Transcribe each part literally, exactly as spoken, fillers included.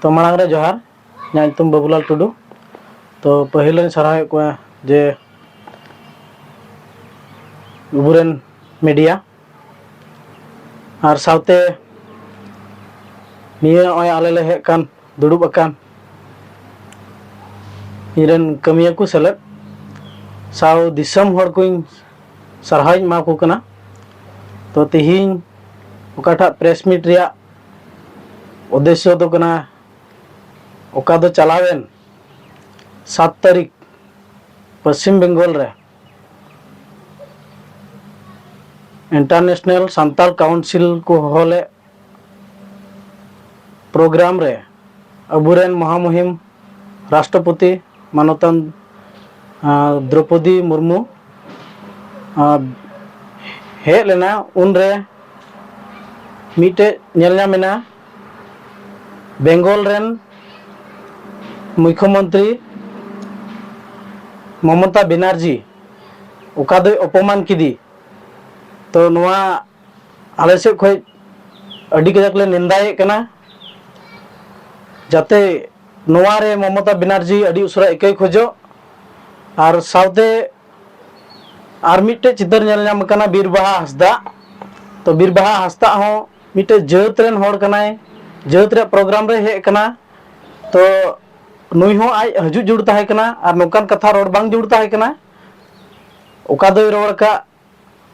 ᱛᱚ, ᱢᱟᱲᱟᱝ ᱨᱮ ᱡᱚᱦᱟᱨ᱾ ᱤᱧᱟᱹᱜ ᱧᱩᱛᱩᱢ ᱵᱟᱹᱵᱩᱞᱟᱞ ᱴᱩᱰᱩ᱾ ᱛᱚ, ᱯᱟᱹᱦᱤᱞ ᱨᱮᱧ ᱥᱟᱨᱦᱟᱣᱮᱫ ᱠᱚᱣᱟ ᱡᱮ ᱟᱵᱚᱨᱮᱱ ᱢᱤᱰᱤᱭᱟ ᱟᱨ ᱥᱟᱶᱛᱮ ᱱᱤᱭᱟᱹ ᱱᱚᱜᱼᱚᱭ ᱟᱞᱮ ᱞᱮ ᱦᱮᱡ ᱟᱠᱟᱱ, ᱫᱩᱲᱩᱵ ᱟᱠᱟᱱ ᱤᱧᱨᱮᱱ ᱠᱟᱹᱢᱤᱭᱟᱹ ᱠᱚ ᱥᱮᱞᱮᱫ ᱥᱟᱶ ᱫᱤᱥᱚᱢ ᱦᱚᱲ ᱠᱚᱧ ᱥᱟᱨᱦᱟᱣᱤᱧ ᱮᱢᱟ ᱠᱚ ᱠᱟᱱᱟ᱾ ᱛᱚ, ᱛᱮᱦᱮᱧ ᱚᱠᱟᱴᱟᱜ press meet ᱨᱮᱭᱟᱜ ᱩᱫᱽᱫᱮᱥᱥᱚ ᱫᱚ ᱠᱟᱱᱟ, ᱚᱠᱟ ᱫᱚ ᱪᱟᱞᱟᱣᱮᱱ ᱥᱟᱛ ᱛᱟᱹᱨᱤᱠᱷ ᱯᱚᱥᱪᱤᱢ ᱵᱮᱝᱜᱚᱞ ᱨᱮ International Santal Council ᱠᱚ ᱦᱚᱦᱚ ᱞᱮᱫ program ᱨᱮ ᱟᱵᱚᱨᱮᱱ ᱢᱚᱦᱟᱢᱩᱦᱤᱢ ᱨᱟᱥᱴᱨᱚᱯᱚᱛᱤ ᱢᱟᱱᱚᱛᱟᱱ, ᱟᱸ, ᱫᱨᱚᱯᱚᱫᱤ ᱢᱩᱨᱢᱩ, ᱟᱸ, ᱦᱮᱡ ᱞᱮᱱᱟ᱾ ᱩᱱᱨᱮ ᱢᱤᱫᱴᱮᱡ ᱧᱮᱞ ᱧᱟᱢ ᱮᱱᱟ, ᱵᱮᱝᱜᱚᱞ ᱨᱮᱱ ᱢᱩᱠᱷᱭᱚᱢᱚᱱᱛᱨᱤ ᱢᱚᱢᱚᱛᱟ ᱵᱮᱱᱟᱨᱡᱤ ᱚᱠᱟ ᱫᱚᱭ ᱚᱯᱚᱢᱟᱱ ᱠᱮᱫᱮ᱾ ᱛᱚ, ᱱᱚᱣᱟ ᱟᱞᱮ ᱥᱮᱫ ᱠᱷᱚᱡ ᱟᱹᱰᱤ ᱠᱟᱡᱟᱠ ᱞᱮ ᱱᱮᱱᱫᱟᱭᱮᱫ ᱠᱟᱱᱟ, ᱡᱟᱛᱮ ᱱᱚᱣᱟ ᱨᱮ ᱢᱚᱢᱚᱛᱟ ᱵᱮᱱᱟᱨᱡᱤ ᱟᱹᱰᱤ ᱩᱥᱟᱹᱨᱟ ᱤᱠᱟᱹᱭ ᱠᱷᱚᱡᱚᱜ᱾ ᱟᱨ ᱥᱟᱶᱛᱮ ᱟᱨ ᱢᱤᱫᱴᱮᱡ ᱪᱤᱛᱟᱹᱨ ᱧᱮᱞ ᱧᱟᱢ ᱠᱟᱱᱟ ᱵᱤᱨ ᱵᱟᱦᱟ ᱦᱟᱸᱥᱫᱟᱜ᱾ ᱛᱚ, ᱵᱤᱨ ᱵᱟᱦᱟ ᱦᱟᱸᱥᱫᱟᱜ ᱦᱚᱸ ᱢᱤᱫᱴᱮᱡ ᱡᱟᱹᱛ ᱨᱮᱱ ᱦᱚᱲ ᱠᱟᱱᱟᱭ, ᱡᱟᱹᱛ ᱨᱮᱭᱟᱜ program ᱨᱮ ᱦᱮᱡ ᱠᱟᱱᱟ᱾ ᱛᱚ, ᱱᱩᱭ ᱦᱚᱸ ᱟᱡ ᱦᱤᱡᱩᱜ ᱡᱟᱹᱨᱩᱲ ᱛᱟᱦᱮᱸ ᱠᱟᱱᱟ ᱟᱨ ᱱᱚᱝᱠᱟᱱ ᱠᱟᱛᱷᱟ ᱨᱚᱲ ᱵᱟᱝ ᱡᱟᱹᱨᱩᱲ ᱛᱟᱦᱮᱸ ᱠᱟᱱᱟ᱾ ᱚᱠᱟ ᱫᱚᱭ ᱨᱚᱲ ᱟᱠᱟᱫ,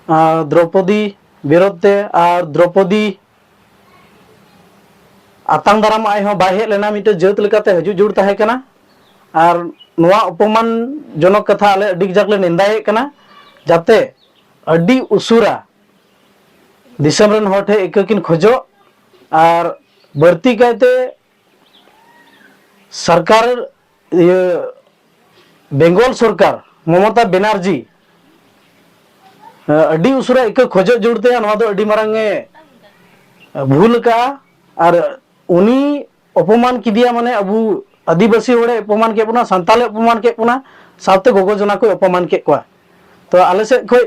ᱟᱸ, ᱫᱨᱚᱯᱚᱫᱤ ᱵᱤᱨᱳᱫᱷ ᱛᱮ, ᱟᱨ ᱫᱨᱚᱯᱚᱫᱤ ᱟᱛᱟᱝ ᱫᱟᱨᱟᱢ ᱟᱡ ᱦᱚᱸ ᱵᱟᱭ ᱦᱮᱡ ᱞᱮᱱᱟ, ᱢᱤᱫᱴᱮᱡ ᱡᱟᱹᱛ ᱞᱮᱠᱟᱛᱮ ᱦᱤᱡᱩᱜ ᱡᱟᱹᱨᱩᱲ ᱛᱟᱦᱮᱸ ᱠᱟᱱᱟ᱾ ᱟᱨ ᱱᱚᱣᱟ ᱚᱯᱚᱢᱟᱱ ᱡᱚᱱᱚᱠ ᱠᱟᱛᱷᱟ ᱟᱞᱮ ᱟᱹᱰᱤ ᱠᱟᱡᱟᱠ ᱞᱮ ᱱᱮᱱᱫᱟᱭᱮᱫ ᱠᱟᱱᱟ, ᱡᱟᱛᱮ ᱟᱹᱰᱤ ᱩᱥᱟᱹᱨᱟ ᱫᱤᱥᱚᱢ ᱨᱮᱱ ᱦᱚᱲ ᱴᱷᱮᱱ ᱤᱠᱟᱹ ᱠᱤᱱ ᱠᱷᱚᱡᱚᱜ᱾ ᱟᱨ ᱵᱟᱹᱲᱛᱤ ᱠᱟᱭᱛᱮ ᱥᱚᱨᱠᱟᱨ, ᱤᱭᱟᱹ, ᱵᱮᱝᱜᱚᱞ ᱥᱚᱨᱠᱟᱨ ᱢᱚᱢᱚᱛᱟ ᱵᱮᱱᱟᱨᱡᱤ, ᱟᱹᱰᱤ ᱩᱥᱟᱹᱨᱟ ᱤᱠᱟᱹ ᱠᱷᱚᱡᱚᱜ ᱡᱟᱹᱨᱩᱲ ᱛᱟᱭᱟ᱾ ᱱᱚᱣᱟ ᱫᱚ ᱟᱹᱰᱤ ᱢᱟᱨᱟᱝ ᱮ ᱵᱷᱩᱞ ᱟᱠᱟᱜᱼᱟ᱾ ᱟᱨ ᱩᱱᱤ ᱚᱯᱚᱢᱟᱱ ᱠᱮᱫᱮᱭᱟ, ᱢᱟᱱᱮ ᱟᱵᱚ ᱟᱹᱫᱤᱵᱟᱹᱥᱤ ᱦᱚᱲᱮ ᱚᱯᱚᱢᱟᱱ ᱠᱮᱫ ᱵᱚᱱᱟ, ᱥᱟᱱᱛᱟᱞᱮ ᱚᱯᱚᱢᱟᱱ ᱠᱮᱫ ᱵᱚᱱᱟ, ᱥᱟᱶᱛᱮ ᱜᱚᱜᱚ ᱡᱚᱱᱟ ᱠᱚᱭ ᱚᱯᱚᱢᱟᱱ ᱠᱮᱫ ᱠᱚᱣᱟ᱾ ᱛᱚ, ᱟᱞᱮ ᱥᱮᱫ ᱠᱷᱚᱡ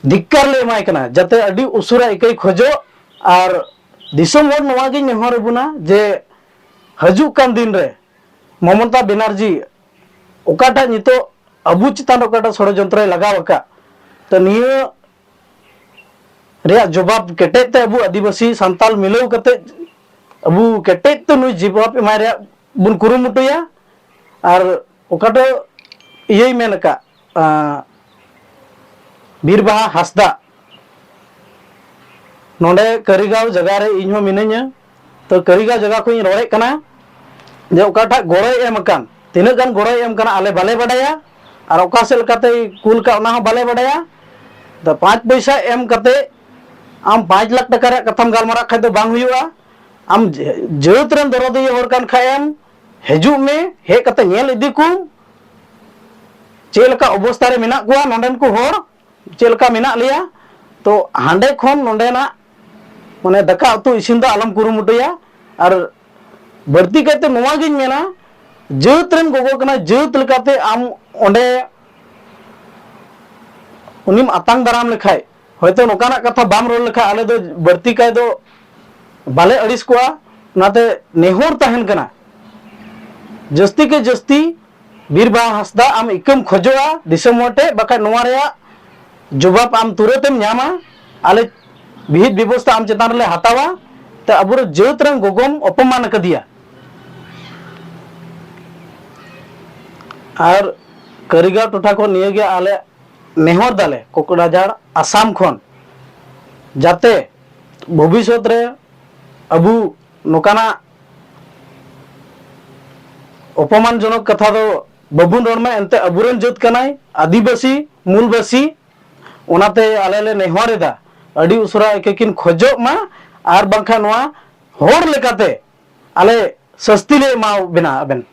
ᱫᱷᱤᱠᱠᱟᱨ ᱞᱮ ᱮᱢᱟᱭ ᱠᱟᱱᱟ, ᱡᱟᱛᱮ ᱟᱹᱰᱤ ᱩᱥᱟᱹᱨᱟ ᱤᱠᱟᱹᱭ ᱠᱷᱚᱡᱚᱜ ᱟᱨ ᱫᱤᱥᱚᱢ ᱦᱚᱲ ᱱᱚᱣᱟ ᱜᱤᱧ ᱱᱮᱦᱚᱨ ᱟᱵᱚᱱᱟ ᱡᱮ ᱦᱤᱡᱩᱜ ᱠᱟᱱ ᱫᱤᱱ ᱨᱮ ᱢᱚᱢᱚᱛᱟ ᱵᱮᱱᱟᱨᱡᱤ ᱚᱠᱟᱴᱟᱜ ᱱᱤᱛᱚᱜ ᱟᱵᱚ ᱪᱮᱛᱟᱱ ᱨᱮ ᱚᱠᱟᱴᱟᱜ ᱥᱚᱲᱚᱡᱚᱱᱛᱨᱚᱭ ᱞᱟᱜᱟᱣ ᱟᱠᱟᱫ, ᱛᱚ ᱱᱤᱭᱟᱹ ᱨᱮᱭᱟᱜ ᱡᱚᱵᱟᱵ ᱠᱮᱴᱮᱡ ᱛᱮ ᱟᱵᱚ ᱟᱹᱫᱤᱵᱟᱹᱥᱤ ᱥᱟᱱᱛᱟᱞ ᱢᱤᱞᱟᱹᱣ ᱠᱟᱛᱮ ᱟᱵᱚ ᱠᱮᱴᱮᱡ ᱛᱮ ᱱᱩᱭ ᱡᱚᱵᱟᱵ ᱮᱢᱟᱭ ᱨᱮᱭᱟᱜ ᱵᱚᱱ ᱠᱩᱨᱩᱢᱩᱴᱩᱭᱟ᱾ ᱟᱨ ᱚᱠᱟᱴᱟᱜ ᱤᱭᱟᱹᱭ ᱢᱮᱱ ᱟᱠᱟᱫ, ᱟᱸ, ᱵᱤᱨ ᱵᱟᱦᱟ ᱦᱟᱸᱥᱫᱟ, ᱱᱚᱰᱮ ᱠᱟᱹᱨᱤᱜᱟᱸᱣ ᱡᱟᱭᱜᱟ ᱨᱮ ᱤᱧ ᱦᱚᱸ ᱢᱤᱱᱟᱹᱧᱟ᱾ ᱛᱚ ᱠᱟᱹᱨᱤᱜᱟᱸᱣ ᱡᱟᱭᱜᱟ ᱠᱷᱚᱱ ᱤᱧ ᱨᱚᱲᱮᱫ ᱠᱟᱱᱟ ᱡᱮ ᱚᱠᱟᱴᱟᱜ ᱜᱚᱲᱚᱭ ᱮᱢ ᱟᱠᱟᱱ, ᱛᱤᱱᱟᱹᱜ ᱜᱟᱱ ᱜᱚᱲᱚᱭ ᱮᱢ ᱠᱟᱱᱟ ᱟᱞᱮ ᱵᱟᱞᱮ ᱵᱟᱰᱟᱭᱟ, ᱟᱨ ᱚᱠᱟ ᱥᱮᱫ ᱞᱮᱠᱟᱛᱮᱭ ᱠᱩᱞ ᱠᱟᱜ ᱚᱱᱟ ᱦᱚᱸ ᱵᱟᱞᱮ ᱵᱟᱰᱟᱭᱟ᱾ ᱛᱚ ᱯᱟᱸᱪ ᱯᱚᱭᱥᱟ ᱮᱢ ᱠᱟᱛᱮ ᱟᱢ ᱯᱟᱸᱪ ᱞᱟᱠᱷ ᱴᱟᱠᱟ ᱨᱮᱭᱟᱜ ᱠᱟᱛᱷᱟᱢ ᱜᱟᱞᱢᱟᱨᱟᱜ ᱠᱷᱟᱡ ᱫᱚ ᱵᱟᱝ ᱦᱩᱭᱩᱜᱼᱟ᱾ ᱟᱢ ᱡᱟᱹ-, ᱡᱟᱹᱛ ᱨᱮᱱ ᱫᱚᱨᱚᱫᱤᱭᱟᱹ ᱦᱚᱲ ᱠᱟᱱ ᱠᱷᱟᱡ ᱮᱢ, ᱦᱤᱡᱩᱜ ᱢᱮ, ᱦᱮᱡ ᱠᱟᱛᱮ ᱧᱮᱞ ᱤᱫᱤ ᱠᱚᱢ ᱪᱮᱫ ᱞᱮᱠᱟ ᱚᱵᱚᱥᱛᱟ ᱨᱮ ᱢᱮᱱᱟᱜ ᱠᱚᱣᱟ ᱱᱚᱰᱮᱱ ᱠᱚ ᱦᱚᱲ, ᱪᱮᱫ ᱞᱮᱠᱟ ᱢᱮᱱᱟᱜ ᱞᱮᱭᱟ᱾ ᱛᱚ ᱦᱟᱸᱰᱮ ᱠᱷᱚᱱ ᱱᱚᱰᱮᱱᱟᱜ ᱢᱟᱱᱮ ᱫᱟᱠᱟ ᱩᱛᱩ ᱤᱥᱤᱱ ᱫᱚ ᱟᱞᱚᱢ ᱠᱩᱨᱩᱢᱩᱴᱩᱭᱟ᱾ ᱟᱨ ᱵᱟᱹᱲᱛᱤ ᱠᱟᱭᱛᱮ ᱱᱚᱣᱟ ᱜᱤᱧ ᱢᱮᱱᱟ, ᱡᱟᱹᱛ ᱨᱮᱱ ᱜᱚᱜᱚ ᱠᱟᱱᱟᱭ, ᱡᱟᱹᱛ ᱞᱮᱠᱟᱛᱮ ᱟᱢ ᱚᱸᱰᱮ ᱩᱱᱤᱢ ᱟᱛᱟᱝ ᱫᱟᱨᱟᱢ ᱞᱮᱠᱷᱟᱡ, ᱦᱚᱭᱛᱳ ᱱᱚᱝᱠᱟᱱᱟᱜ ᱠᱟᱛᱷᱟ ᱵᱟᱢ ᱨᱚᱲ ᱞᱮᱠᱷᱟᱡ ᱟᱞᱮ ᱫᱚ ᱵᱟᱹᱲᱛᱤ ᱠᱟᱭ ᱫᱚ ᱵᱟᱞᱮ ᱟᱹᱲᱤᱥ ᱠᱚᱜᱼᱟ᱾ ᱚᱱᱟᱛᱮ ᱱᱮᱦᱚᱨ ᱛᱟᱦᱮᱱ ᱠᱟᱱᱟ, ᱡᱟᱹᱥᱛᱤ ᱠᱮ ᱡᱟᱹᱥᱛᱤ ᱵᱤᱨ ᱵᱟᱦᱟ ᱦᱟᱸᱥᱫᱟ ᱟᱢ ᱤᱠᱟᱹᱢ ᱠᱷᱚᱡᱚᱜᱼᱟ ᱫᱤᱥᱚᱢ ᱦᱚᱲ ᱴᱷᱮᱡ, ᱵᱟᱠᱷᱟᱡ ᱱᱚᱣᱟ ᱨᱮᱭᱟᱜ ᱡᱚᱵᱟᱵ ᱟᱢ ᱛᱩᱨᱟᱹᱛ ᱮᱢ ᱧᱟᱢᱟ᱾ ᱟᱞᱮ ᱵᱤᱦᱤᱛ ᱵᱮᱵᱚᱥᱛᱷᱟ ᱟᱢ ᱪᱮᱛᱟᱱ ᱨᱮᱞᱮ ᱦᱟᱛᱟᱣᱟ᱾ ᱛᱮ ᱟᱵᱚᱨᱮᱱ ᱡᱟᱹᱛ ᱨᱮᱱ ᱜᱚᱜᱚᱢ ᱚᱯᱚᱢᱟᱱ ᱟᱠᱟᱫᱮᱭᱟ᱾ ᱟᱨ ᱠᱟᱹᱨᱤᱜᱟᱸᱣ ᱴᱚᱴᱷᱟ ᱠᱷᱚᱱ ᱱᱤᱭᱟᱹᱜᱮ ᱟᱞᱮ ᱱᱮᱦᱚᱨ ᱫᱟᱞᱮ ᱠᱚᱠᱲᱟᱡᱷᱟᱲ ᱟᱥᱟᱢ ᱠᱷᱚᱱ, ᱡᱟᱛᱮ ᱵᱷᱚᱵᱤᱥᱥᱚᱛ ᱨᱮ ᱟᱵᱚ ᱱᱚᱝᱠᱟᱱᱟᱜ ᱚᱯᱚᱢᱟᱱᱡᱚᱱᱚᱠ ᱠᱟᱛᱷᱟ ᱫᱚ ᱵᱟᱵᱚᱱ ᱨᱚᱲ ᱢᱟ᱾ ᱮᱱᱛᱮ ᱟᱵᱚᱨᱮᱱ ᱡᱟᱹᱛ ᱠᱟᱱᱟᱭ, ᱟᱹᱫᱤᱵᱟᱹᱥᱤ, ᱢᱩᱞᱵᱟᱹᱥᱤ, ᱚᱱᱟᱛᱮ ᱟᱞᱮ ᱞᱮ ᱱᱮᱦᱚᱨ ᱮᱫᱟ, ᱟᱹᱰᱤ ᱩᱥᱟᱹᱨᱟ ᱟᱹᱭᱠᱟᱹ ᱠᱤᱱ ᱠᱷᱚᱡᱚᱜ ᱢᱟ, ᱟᱨ ᱵᱟᱝᱠᱷᱟᱱ ᱱᱚᱣᱟ ᱦᱚᱲ ᱞᱮᱠᱟᱛᱮ ᱟᱞᱮ ᱥᱟᱹᱥᱛᱤ ᱞᱮ ᱮᱢᱟ ᱵᱮᱱᱟ᱾ ᱟᱵᱮᱱ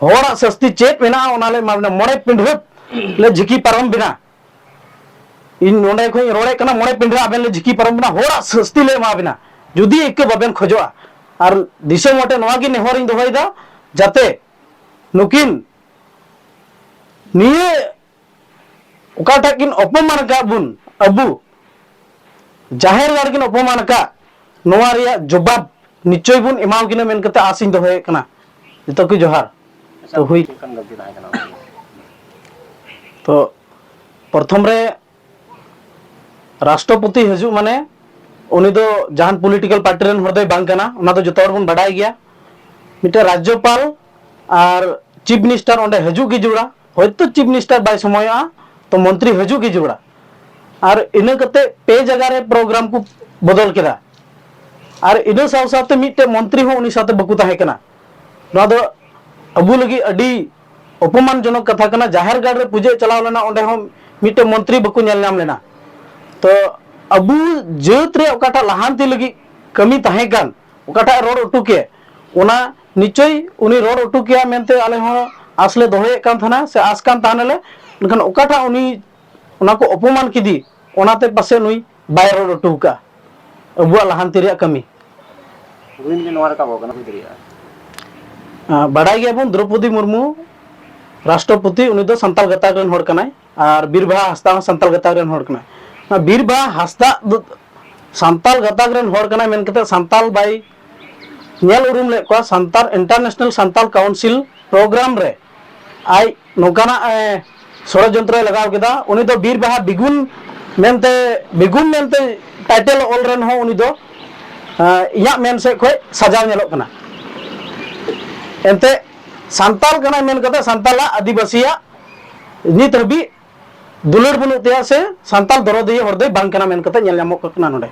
ᱦᱚᱲᱟᱜ ᱥᱟᱹᱥᱛᱤ ᱪᱮᱫ ᱢᱮᱱᱟᱜᱼᱟ, ᱚᱱᱟ ᱞᱮ ᱮᱢᱟ ᱵᱮᱱᱟ᱾ ᱢᱚᱬᱮ ᱯᱤᱸᱰᱷᱟᱹ ᱞᱮ ᱡᱷᱤᱠᱤ ᱯᱟᱨᱚᱢ ᱵᱮᱱᱟ᱾ ᱤᱧ ᱱᱚᱰᱮ ᱠᱷᱚᱱ ᱤᱧ ᱨᱚᱲᱮᱫ ᱠᱟᱱᱟ, ᱢᱚᱬᱮ ᱯᱤᱸᱰᱷᱟᱹ ᱟᱵᱮᱱ ᱞᱮ ᱡᱷᱤᱠᱤ ᱯᱟᱨᱚᱢ ᱵᱮᱱᱟ, ᱦᱚᱲᱟᱜ ᱥᱟᱹᱥᱛᱤ ᱞᱮ ᱮᱢᱟ ᱵᱮᱱᱟ, ᱡᱩᱫᱤ ᱤᱠᱟᱹ ᱵᱟᱵᱮᱱ ᱠᱷᱚᱡᱚᱜᱼᱟ᱾ ᱟᱨ ᱫᱤᱥᱚᱢ ᱦᱚᱲ ᱴᱷᱮᱱ ᱱᱚᱣᱟ ᱜᱮ ᱱᱮᱦᱚᱨᱤᱧ ᱫᱚᱦᱚᱭᱮᱫᱟ, ᱡᱟᱛᱮ ᱱᱩᱠᱤᱱ ᱱᱤᱭᱟᱹ ᱚᱠᱟᱴᱟᱜ ᱠᱤᱱ ᱚᱯᱚᱢᱟᱱ ᱟᱠᱟᱫ ᱵᱚᱱ, ᱟᱵᱚ ᱡᱟᱦᱮᱨ ᱜᱟᱲ ᱠᱤᱱ ᱚᱯᱚᱢᱟᱱ ᱟᱠᱟᱫ, ᱱᱚᱣᱟ ᱨᱮᱭᱟᱜ ᱡᱚᱵᱟᱵ ᱱᱤᱥᱪᱚᱭ ᱵᱚᱱ ᱮᱢᱟᱣ ᱠᱤᱱᱟ ᱢᱮᱱ ᱠᱟᱛᱮ ᱟᱥ ᱤᱧ ᱫᱚᱦᱚᱭᱮᱫ ᱠᱟᱱᱟ᱾ ᱡᱚᱛᱚ ᱠᱚ ᱡᱚᱦᱟᱨ᱾ ᱛᱚ ᱦᱩᱭ᱾ ᱛᱚ ᱯᱨᱚᱛᱷᱚᱢ ᱨᱮ ᱨᱟᱥᱴᱨᱚᱯᱚᱛᱤ ᱦᱤᱡᱩᱜ ᱢᱟᱱᱮ ᱩᱱᱤ ᱫᱚ ᱡᱟᱦᱟᱱ ᱯᱚᱞᱤᱴᱤᱠᱟᱞ ᱯᱟᱨᱴᱤ ᱨᱮᱱ ᱦᱚᱲ ᱫᱚᱭ ᱵᱟᱝ ᱠᱟᱱᱟ, ᱚᱱᱟ ᱫᱚ ᱡᱚᱛᱚ ᱦᱚᱲ ᱵᱚᱱ ᱵᱟᱰᱟᱭ ᱜᱮᱭᱟ᱾ ᱢᱤᱫᱴᱮᱱ ᱨᱟᱡᱽᱡᱚᱯᱟᱞ ᱟᱨ ᱪᱤᱯ ᱢᱤᱱᱤᱥᱴᱟᱨ ᱚᱸᱰᱮ ᱦᱤᱡᱩᱜ ᱜᱮ ᱡᱟᱹᱨᱩᱲᱟ᱾ ᱦᱚᱭᱛᱳ ᱪᱤᱯ ᱢᱤᱱᱤᱥᱴᱟᱨ ᱵᱟᱭ ᱥᱚᱢᱚᱭᱚᱜᱼᱟ, ᱛᱚ ᱢᱚᱱᱛᱨᱤ ᱦᱤᱡᱩᱜ ᱜᱮ ᱡᱟᱹᱨᱩᱲᱟ᱾ ᱟᱨ ᱤᱱᱟᱹ ᱠᱟᱛᱮ ᱯᱮ ᱡᱟᱭᱜᱟ ᱨᱮ ᱯᱨᱳᱜᱨᱟᱢ ᱠᱚ ᱵᱚᱫᱚᱞ ᱠᱮᱫᱟ᱾ ᱟᱨ ᱤᱱᱟᱹ ᱥᱟᱶ ᱥᱟᱶᱛᱮ ᱢᱤᱫᱴᱮᱡ ᱢᱚᱱᱛᱨᱤ ᱦᱚᱸ ᱩᱱᱤ ᱥᱟᱶᱛᱮ ᱵᱟᱠᱚ ᱛᱟᱦᱮᱸ ᱠᱟᱱᱟ᱾ ᱱᱚᱣᱟ ᱫᱚ ᱟᱵᱚ ᱞᱟᱹᱜᱤᱫ ᱟᱹᱰᱤ ᱚᱯᱚᱢᱟᱱᱡᱚᱱᱚᱠ ᱠᱟᱛᱷᱟ ᱠᱟᱱᱟ᱾ ᱡᱟᱦᱮᱨ ᱜᱟᱲ ᱨᱮ ᱯᱩᱡᱟᱹ ᱪᱟᱞᱟᱣ ᱞᱮᱱᱟ, ᱚᱸᱰᱮ ᱦᱚᱸ ᱢᱤᱫᱴᱮᱡ ᱢᱚᱱᱛᱨᱤ ᱵᱟᱠᱚ ᱧᱮᱞ ᱧᱟᱢ ᱞᱮᱱᱟ᱾ ᱛᱚ ᱟᱵᱚ ᱡᱟᱹᱛ ᱨᱮ ᱚᱠᱟᱴᱟᱜ ᱞᱟᱦᱟᱱᱛᱤ ᱞᱟᱹᱜᱤᱫ ᱠᱟᱹᱢᱤ ᱛᱟᱦᱮᱸ ᱠᱟᱱ, ᱚᱠᱟᱴᱟᱜ ᱨᱚᱲ ᱦᱚᱴᱚ ᱠᱮᱫ, ᱚᱱᱟ ᱱᱤᱥᱪᱚᱭ ᱩᱱᱤ ᱨᱚᱲ ᱦᱚᱴᱚ ᱠᱮᱭᱟ ᱢᱮᱱᱛᱮ ᱟᱞᱮ ᱦᱚᱸ ᱟᱥ ᱞᱮ ᱫᱚᱦᱚᱭᱮᱫ ᱠᱟᱱ ᱛᱟᱦᱮᱱᱟ ᱥᱮ ᱟᱥ ᱠᱟᱱ ᱛᱟᱦᱮᱱᱟᱞᱮ᱾ ᱢᱮᱱᱠᱷᱟᱱ ᱚᱠᱟᱴᱟᱜ ᱩᱱᱤ ᱚᱱᱟ ᱠᱚ ᱚᱯᱚᱢᱟᱱ ᱠᱮᱫᱮ, ᱚᱱᱟᱛᱮ ᱯᱟᱥᱮᱡ ᱱᱩᱭ ᱵᱟᱭ ᱨᱚᱲ ᱦᱚᱴᱚ ᱠᱟᱜᱼᱟ ᱟᱵᱚᱣᱟᱜ ᱞᱟᱦᱟᱱᱛᱤ ᱨᱮᱭᱟᱜ ᱠᱟᱹᱢᱤ᱾ ᱦᱩᱭᱮᱱ ᱜᱮ ᱱᱚᱣᱟ ᱨᱟᱠᱟᱵ ᱠᱟᱱᱟ, ᱦᱩᱭ ᱫᱟᱲᱮᱭᱟᱜᱼᱟ᱾ ᱟᱸ, ᱵᱟᱰᱟᱭ ᱜᱮᱭᱟᱵᱚᱱ ᱫᱨᱚᱯᱚᱫᱤ ᱢᱩᱨᱢᱩ ᱨᱟᱥᱴᱨᱚᱯᱚᱛᱤ, ᱩᱱᱤ ᱫᱚ ᱥᱟᱱᱛᱟᱲ ᱜᱟᱛᱟᱠ ᱨᱮᱱ ᱦᱚᱲ ᱠᱟᱱᱟᱭ, ᱟᱨ ᱵᱤᱨ ᱵᱟᱦᱟ ᱦᱟᱸᱥᱫᱟ ᱦᱚᱸ ᱥᱟᱱᱛᱟᱲ ᱜᱟᱛᱟᱠ ᱨᱮᱱ ᱦᱚᱲ ᱠᱟᱱᱟᱭ᱾ ᱚᱱᱟ ᱵᱤᱨ ᱵᱟᱦᱟ ᱦᱟᱸᱥᱫᱟ ᱫᱚ ᱥᱟᱱᱛᱟᱲ ᱜᱟᱛᱟᱠ ᱨᱮᱱ ᱦᱚᱲ ᱠᱟᱱᱟᱭ ᱢᱮᱱ ᱠᱟᱛᱮ ᱥᱟᱱᱛᱟᱲ ᱵᱟᱭ ᱧᱮᱞ ᱩᱨᱩᱢ ᱞᱮᱫ ᱠᱚᱣᱟ, Santal, international Santal council programme ᱨᱮ ᱟᱡ ᱱᱚᱝᱠᱟᱱᱟᱜ, ᱮ, ᱥᱚᱲᱚᱡᱚᱱᱛᱨᱚᱭ ᱞᱟᱜᱟᱣ ᱠᱮᱫᱟ᱾ ᱩᱱᱤ ᱫᱚ ᱵᱤᱨ ᱵᱟᱦᱟ ᱵᱤᱜᱩᱱ ᱢᱮᱱᱛᱮ, ᱵᱤᱜᱩᱱ ᱢᱮᱱᱛᱮ ᱴᱟᱭᱴᱮᱞ ᱚᱞ ᱨᱮᱱ ᱦᱚᱸ ᱩᱱᱤ ᱫᱚ, ᱮ, ᱤᱧᱟᱹᱜ ᱢᱮᱱ ᱥᱮᱫ ᱠᱷᱚᱱ ᱥᱟᱡᱟᱣ ᱧᱮᱞᱚᱜ ᱠᱟᱱᱟ᱾ ᱮᱱᱛᱮ ᱥᱟᱱᱛᱟᱲ ᱠᱟᱱᱟᱭ ᱢᱮᱱ ᱠᱟᱛᱮ ᱥᱟᱱᱛᱟᱲᱟᱜ, ᱟᱹᱫᱤᱵᱟᱹᱥᱤᱭᱟᱜ ᱱᱤᱛ ᱦᱟᱹᱵᱤᱡ ᱫᱩᱞᱟᱹᱲ ᱵᱟᱹᱱᱩᱜ ᱛᱟᱭᱟ ᱥᱮ ᱥᱟᱱᱛᱟᱲ ᱫᱚᱨᱚᱫᱤᱭᱟᱹ ᱦᱚᱲ ᱫᱚᱭ ᱵᱟᱝ ᱠᱟᱱᱟ ᱢᱮᱱ ᱠᱟᱛᱮ ᱧᱮᱞ ᱧᱟᱢᱚᱜ ᱠᱟᱱᱟ ᱱᱚᱰᱮ᱾